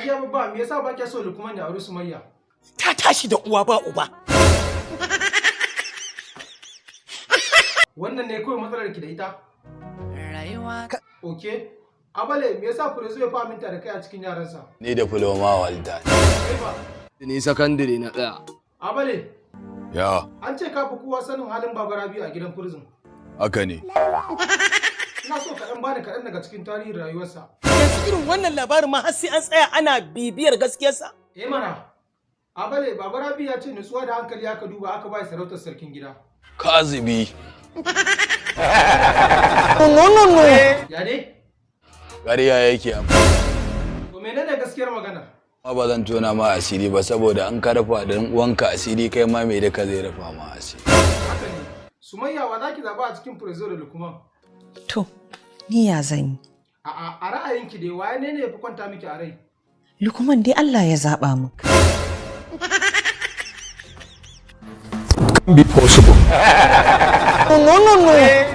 Hajiya Babba, me yasa ba kya so Lukman ya auri Sumayya? Ta tashi da uwa ba uba. Wannan ne kawai matsalar ki da ita? Okay. Abale, me yasa Furezo ya fi aminta da kai a cikin yaransa? Ni da Fuloma Walda. Kai ba. Ni sakandare na tsaya. Abale, Ya, an ce ka fi kowa sanin halin Baba Rabi'u a gidan prison. haka ne. Ina so kaɗan bani kaɗan daga cikin tarihin rayuwarsa. Yanzu irin wannan labarin ma har sai an tsaya ana bibiyar gaskiyarsa. Eh mana. Abale, Baba Rabi'u ya ce nutsuwa da hankali aka duba aka bai sarautar sarkin gida. Kazibi. Ya ne? Ƙarya yake amma To menene gaskiyar maganar? ba zan tona ma asiri ba saboda an ka rufa dan uwanka asiri, kai ma mai duka zai rufa ma asiri. Haka ne. Sumayya, wa za ki zaɓa a cikin Furezo da Lukman? To, ni ya zan yi. A'a, a ra'ayinki dai waye ne ne ya fi kwanta miki a rai? Lukman dai Allah ya zaɓa mu. Be possible. No, no, no.